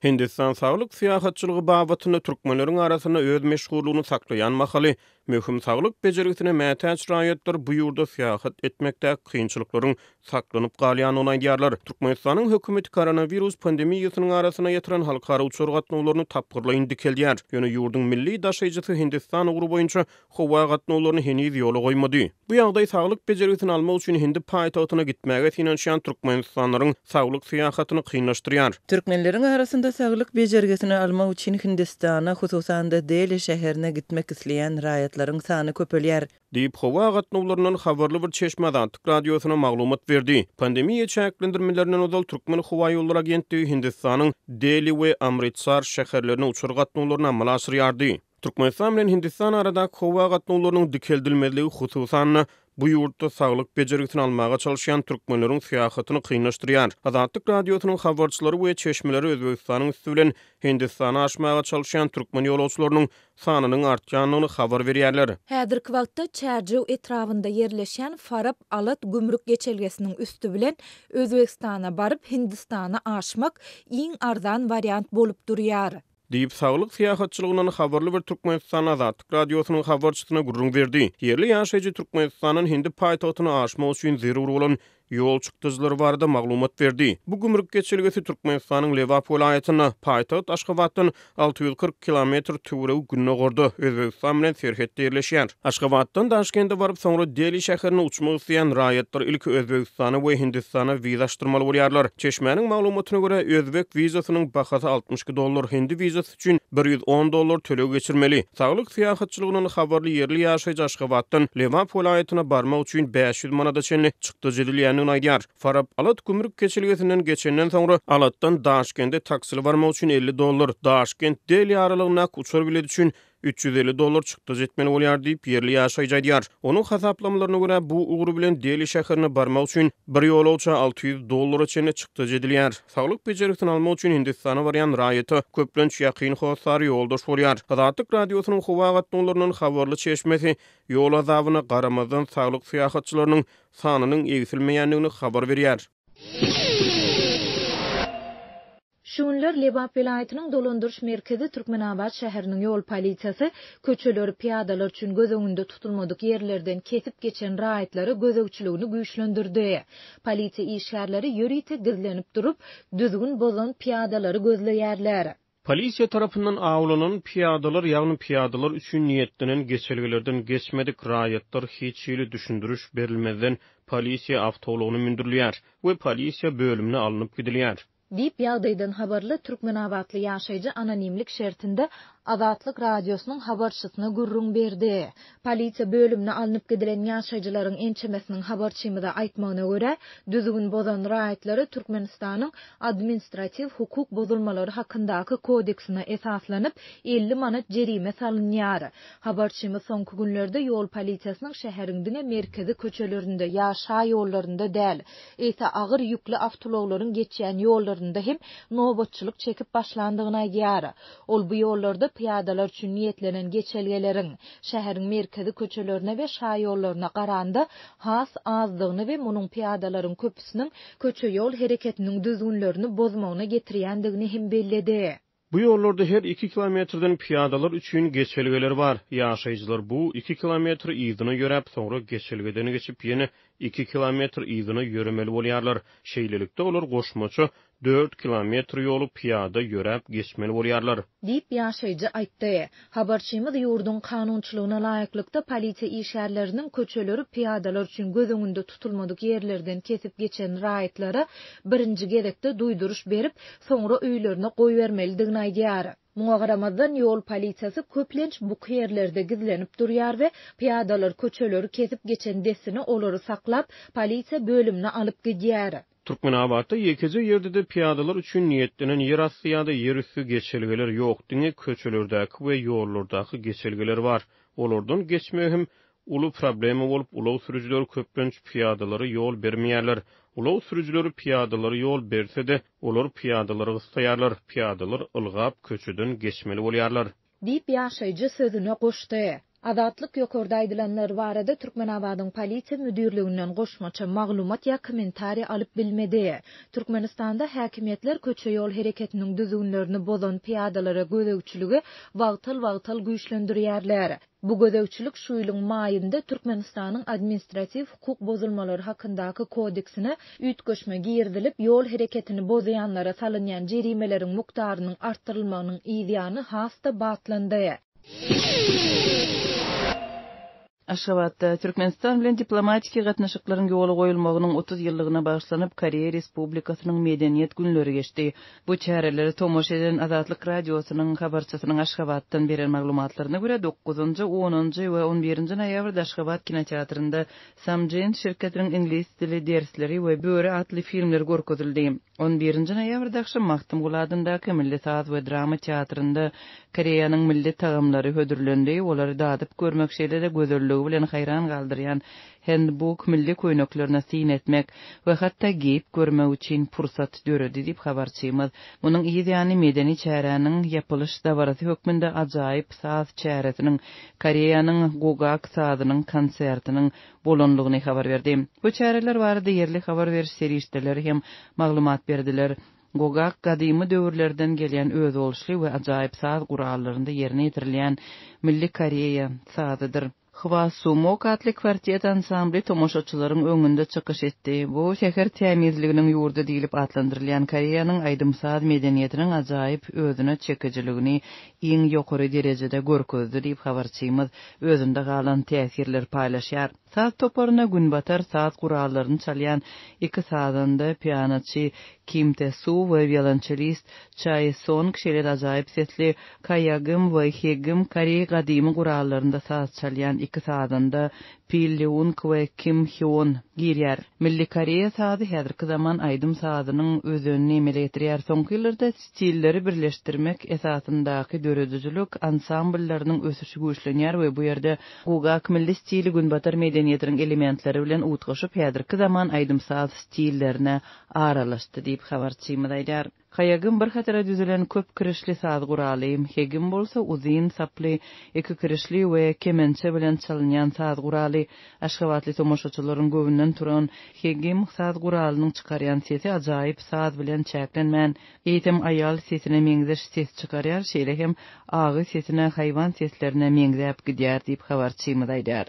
Hindistan saglyk syýahatçylygy babatynda türkmenleriň arasynda öz meşhurlygyny saklaýan mahaly, möhüm saglyk bejergisine mätäç raýatlar bu ýurda syýahat etmekdäki kynçylyklaryň saklanyp galýandygyny aýdýarlar. Türkmenistanyň hökümeti koronawirus pandemiýasynyň arasynda ýatyran halkara uçar gatnawlaryny tapgyrlaýyn dikeldýär. Ýöne ýurduň milli daşaýjysy Hindistan ugry boýunça howa gatnawlaryny heniz ýola goýmady. Bu ýagdaý saglyk bejergisini almak üçin hindi paýtagtyna gitmäge synanyşýan türkmenistanlylaryň saglyk syýahatyny kynlaşdyrýar. Türkmenleriň arasynda saglyk bejergisini almak üçin Hindistana, hususan-da Deli şäherine gitmek isleýän raýatlaryň sany köpelýär. Diýip, howa gatnawlaryndan habarly bir çeşme Azatlyk Radiosyna maglumat berdi. Pandemiýa çäklendirmelerinden ozal Türkmenhowaýollary agentligi Hindistanyň Deli we Amritsar şäherlerine uçar gatnawlaryny amala aşyrýardy. Türkmenistan bilen Hindistan aradaky howa gatnawlarynyň dikeldilmezligi hususan-da, bu ýurtda saglyk bejergisini almaga çalyşýan türkmenleriň syýahatyny kynlaşdyrýar. Azatlyk Radiosynyň habarçylary we çeşmeleri Özbegistanyň üsti bilen Hindistana aşmaga çalyşýan türkmen ýolagçylarynyň sanynyň artýandygyny habar berýärler. Häzirki wagtda Çärjew etrabynda ýerleşýän Farap-Alat gümrük geçelgesiniň üsti bilen Özbegistana baryp, Hindistana aşmak iň arzan wariant bolup durýar. Diýip, saglyk syýahatçylygyndan habarly bir türkmenistanly Azatlyk Radiosynyň habarçysyna gürrüň berdi. Ýerli ýaşaýjy Türkmenistandan hindi paýtagtyna aşmak üçin zerur bolan ýol çykdajylary barada maglumat berdi. Bu gümrük geçelgesi Türkmenistanyň Lebap welaýatynda, paýtagt Aşgabatdan 640 kilometr töweregi gündogarda, Özbegistan bilen serhetde ýerleşýär. Aşgabatdan Daşkende baryp, soňra Deli şäherine uçmak isleýän raýatlar ilki Özbegistana we Hindistana wiza açdyrmaly bolýarlar. Çeşmäniň maglumatyna görä, özbek wizasynyň bahasy 62 dollar, hindi wizasy üçin 110 dollar töleg geçirmeli. Saglyk syýahatçylygyndan habarly ýerli ýaşaýjy Aşgabatdan Lebap welaýatyna barmak üçin 500 manada çenli çykdajy edilýändigini aýdýar. Farap-Alat gümrük geçelgesinden geçenden soňra, Alatdan Daşkende taksili barmak üçin 50 dollar, Daşkent-Deli aralygyndaky uçar bileti üçin 350 dollar çykdajy etmeli bolýar diýip, ýerli ýaşaýjy aýdýar. Onuň hasaplamalaryna görä, bu ugry bilen Deli şäherine barmak üçin bir ýolagça 600 dollara çenli çykdajy edilýär. Saglyk bejergisini almak üçin Hindistana barýan raýata, köplenç, ýakyn hossary ýoldaş bolýar. Azatlyk Radiosynyň howa gatnawlaryndan habarly çeşmesi ýol azabyna garamazdan saglyk syýahatçylarynyň sanynyň egsilmeýändigini habar berýär. Şu günler Lebap welaýatynyň dolandyryş merkezi Türkmenabat şäheriniň ýol polisiýasy köçeleri pyýadalar üçin göz öňünde tutulmadyk ýerlerden kesip geçen raýatlara gözegçiligini güýçlendirdi. Polisiýa işgärleri ýörite gizlenip durup, düzgün bozan pyýadalary gözleýärler. Polisiýa tarapyndan awlanan pyýadalar, ýagny pyýadalar üçin niýetlenen geçelgelerden geçmedik raýatlar hiç hili düşündiriş berilmezden polisiýa awtoulagyna mündürilýär we polisiýa bölümine alnyp gidilýär. Diýip, ýagdaýdan habarly türkmenabatly ýaşaýjy anonimlik şertinde Azatlyk Radiosynyň habarçysyna gürrüň berdi. Polisiýa bölümine alnyp gidilen ýaşaýjylaryň ençemesiniň habarçymyza aýtmagyna görä, düzgün bozan raýatlara Türkmenistanyň Administratiw hukuk bozulmalary hakyndaky kodeksine esaslanyp, 50 manat jerime salynýar. Habarçymyz soňky günlerde ýol polisiýasynyň şäheriň diňe merkezi köçelerinde ýa şaýollarynda däl, eýse agyr ýükli awtoulaglaryň geçýän ýollarynda hem nobatçylyk çekip başlandygyny aýdýar. Ol bu ýollarda pyýadalar üçin niýetlenen geçelgeleriň, şäheriň merkezi köçelerine we şaýollaryna garanda has azdygyny we munuň pyýadalaryň köpüsiniň köçe-ýol hereketiniň düzgünlerini bozmagyna getirýändigini hem belledi. Bu ýollarda her iki kilometrden pyýadalar üçin geçelgeler bar. Ýaşaýjylar bu iki kilometr yzyna ýöräp, soňra geçelgeden geçip ýene iki kilometr yzyna ýöremeli bolýarlar. Şeýlelikde, olar goşmaça dört kilometr ýoly pyýada ýöräp geçmeli bolýarlar. Diýip, ýaşaýjy aýtdy. Habarçymyz ýurduň kanunçylygyna laýyklykda, polisiýa işgärleriniň köçeleri pyýadalar üçin göz öňünde tutulmadyk ýerlerden kesip geçen raýatlara birinji gezekde duýduryş berip, soňra öýlerine goýbermelidigini aýdýar. Muňa garamazdan, ýol polisiýasy köplenç buky ýerlerde gizlenip durýar we pyýadalar köçeleri kesip geçen dessine olary saklap, polisiýa bölümine alyp gidýär. Türkmenabatda ýekeje ýerde-de pyýadalar üçin niýetlenen ýerasty ýa-da ýerüsti geçelgeler ýok, diňe köçelerdäki we ýollardaky geçelgeler bar. Olardan geçmek hem uly problema bolup, ulag sürüjileri köplenç pyýadalara ýol bermeýärler. Ulag sürüjileri pyýadalara ýol berse-de, olar pyýadalary gyssaýarlar, pyýadalar ylgap köçeden geçmeli bolýarlar. Diýip, ýaşaýjy sözüne goşdy. Azatlyk ýokarda aýdylanlar barada Türkmenabadyň polisiýa müdirliginden goşmaça maglumat ýa kommentariý alyp bilmedi. Türkmenistanda häkimiýetler köçe-ýol hereketiniň düzgünlerini bozan pyýadalara gözegçiligi wagtal-wagtal güýçlendirýärler. Bu gözegçilik şu ýylyň maýynda Türkmenistanyň Administratiw hukuk bozulmalary hakyndaky kodeksine üýtgeşme girizilip, ýol hereketini bozýanlara salynýan jerimeleriň mukdarynyň artdyrylmagynyň yzýany has-da batlandy. Aşgabatda Türkmenistan bilen diplomatiki gatnaşyklaryň ýola goýulmagynyň 30 ýyllygyna bagyşlanyp Koreýa Respublikasynyň Medeniýet günleri geçdi. Bu çärelere tomaşa eden Azatlyk Radiosynyň habarçysynyň Aşgabatdan beren maglumatlaryna görä, dokuzynjy, onunjy we on birinji noýabrda Aşgabat kinoteatrynda Samjin şirketiniň iňlis dili dersleri we Böri atly filmleri görkezildi. On birinji noýabrda agşam Magtymguly adyndaky Milli saz we drama teatrynda Koreýanyň milli tagamlary hödürlendi, olary dadyp görmek şeýle-de gözelligi bilen haýran galdyrýan handbuk milli köýneklerine syn etmek we hatda geýip görmek üçin pursat döredi diýip habarçymyz munuň yz ýany medeni çäräniň ýapylyş dabarasy hökmünde ajaýyp saz çäresiniň Koreýanyň gugak sazynyň konsertiniň bolanlygyny habar berdi. Bu çäreler barada ýerli habar beriş serişdeleri hem maglumat berdiler. Gogak gadymy döwürlerden gelýän özboluşly we ajaýyp saz gurallarynda ýerine ýetirilýän milli koreýa sazydyr. Hwa Sumok atly kwartet ansambly tomaşaçylaryň öňünde çykyş etdi. Bu säher tämizliginiň ýurdy diýlip atlandyrylýan Koreýanyň aýdym-saz medeniýetiniň ajaýyp özüne çekijiligini iň ýokary derejede görkezdi diýip habarçymyz özünde galan täsirleri paýlaşýar. Saz toparyna günbatar saz gurallaryny çalýan iki sazanda, pianoçy Kim Te Su we wiolonçelist Çae Song, şeýle-de ajaýyp sesli kaýagym we hegim koreý gadymy gurallarynda saz çalýan iki sazanda, Pil Leung we Kim Hyeon girýär. Milli koreýa sazy häzirki zaman aýdym-sazynyň özenini emele getirýär. Soňky ýyllarda Stilleri birleşdirmek esasyndaky döredijilik ansambllarynyň ösüşi güýçlenýär we bu ýerde gugak milli stili günbatar medeniýetiniň elementleri bilen utgaşyp, häzirki zaman aýdym-saz stillerine aralaşdy diýip, habarçymyz aýdýar. Haýagym bir hatara düzülen köp kirişli saz guraly, hegim bolsa uzyn saply, iki kirişli we kemençe bilen çalynýan saz guraly. Aşgabatly tomaşaçylaryň göwnünden turan hegim saz guralynyň çykarýan sesi ajaýyp saz bilen çäklenmän, eýsem aýal sesine meňzeş ses çykarýar, şeýle hem agy sesine haýwan seslerine meňzäp gidýär diýip habarçymyz aýdýar.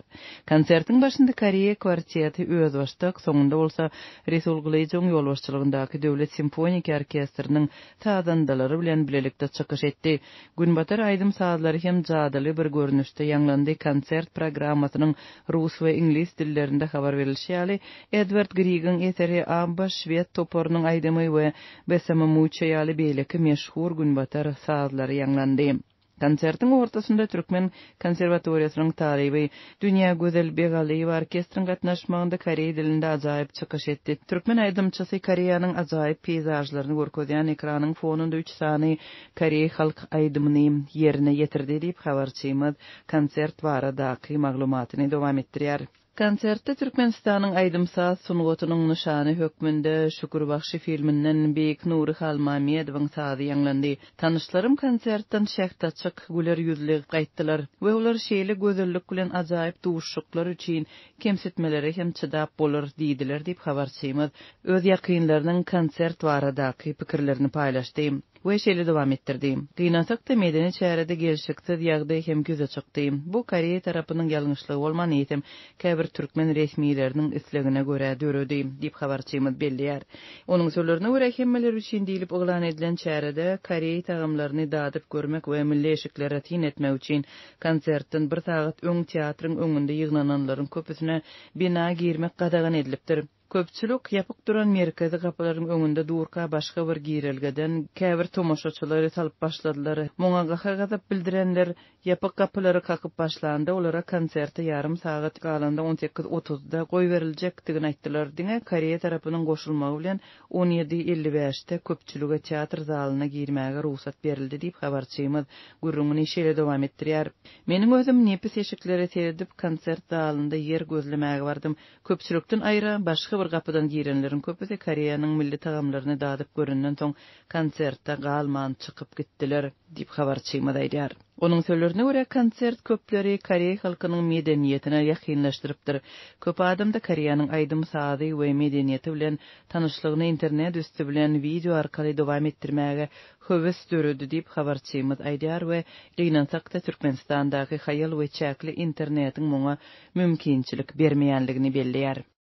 Konsertiň başynda Koreýa kwarteti özbaşdak, soňunda bolsa Resul Gylyjowyň ýolbaşçylygyndaky Döwlet simfoniki orkestriniň sazandalary bilen bilelikde çykyş etdi. Günbatar aýdym-sazlary hem jadyly bir görnüşde ýaňlandy, konsert programmasynyň rus we iňlis dillerinde habar berilişi ýaly, Edward Grigiň eseri Abba şwed toparynyň aýdymy we Besame Mucho ýaly beýleki meşhur günbatar sazlary ýaňlandy. Konsertiň ortasynda Türkmen konserwatoriýasynyň talyby Dünýägözel Begalyýewa orkestriň gatnaşmagynda koreý dilinde ajaýyp çykyş etdi. Türkmen aýdymçysy Koreýanyň ajaýyp peýzažlaryny görkezýän ekranyň fonunda üç sany koreý halk aýdymyny ýerine ýetirdi diýip, habarçymyz konsert baradaky maglumatyny dowam etdirýär. Konsertde Türkmenistanyň aýdym-saz sungatynyň nyşany hökmünde Şükür bagşy filminden Beýik Nury Halmammedowyň sazy ýaňlandy. Tanyşlarym konsertden şähdaçyk, güler ýüzli gaýtdylar we olar şeýle gözellik bilen ajaýyp duşuşyklar üçin kemsitmelere hem çydap bolar diýdiler diýip, habarçymyz öz ýakynlarynyň konsert baradaky pikirlerini paýlaşdy. We şeýle dowam etdirdi. Gynansak-da, medeni çärede gelşiksiz ýagdaý hem ýüze çykdy. Bu koreý tarapynyň ýalňyşlygy bolman, eýsem, käbir türkmen resmileriniň islegine görä döredi, diýip habarçymyz belleýär. Onuň sözlerine görä, hemmeler üçin diýlip yglan edilen çärede koreý tagamlaryny dadyp görmek we milli eşiklere syn etmek üçin konsertden bir sagat öň teatryň öňünde ýygnananlaryň köpüsine bina girmek gadagan edilipdir. Köpçülik ýapyk duran merkezi gapylaryň öňünde durka başga bir girelgeden käbir tomaşaçylary salyp başladylar. Muňa gahar-gazap bildirenler ýapyk gapylary kakyp başlanda olara konserte ýarym sagat galanda on sekiz otuzda goýberiljekdigini aýtdylar. Diňe koreý tarapynyň goşulmagy bilen on ýedi 55 bäşde köpçülige teatr zalyna girmäge rugsat berildi diýip habarçymyz gürrüňini şeýle dowam etdirýär. Meniň özüm nepis eşiklere seredip konsert zalynda ýer gözlemäge bardym. Köpçülikden aýra, başga bir gapydan girenleriň köpüsi Koreýanyň milli tagamlaryny dadyp görenden soň konsertde galman çykyp gitdiler, diýip habarçymyz aýdýar. Onuň sözlerine görä, konsert köpleri koreý halkynyň medeniýetine ýakynlaşdyrypdyr. Köp adamda Koreýanyň aýdym-sazy we medeniýeti bilen tanyşlygyny internet üsti bilen wideo arkaly dowam etdirmäge höwes döredi diýip, habarçymyz aýdýar we gynansak-da, Türkmenistandaky haýal we çäkli internetiň muňa mümkinçilik bermeýänligini belleýär.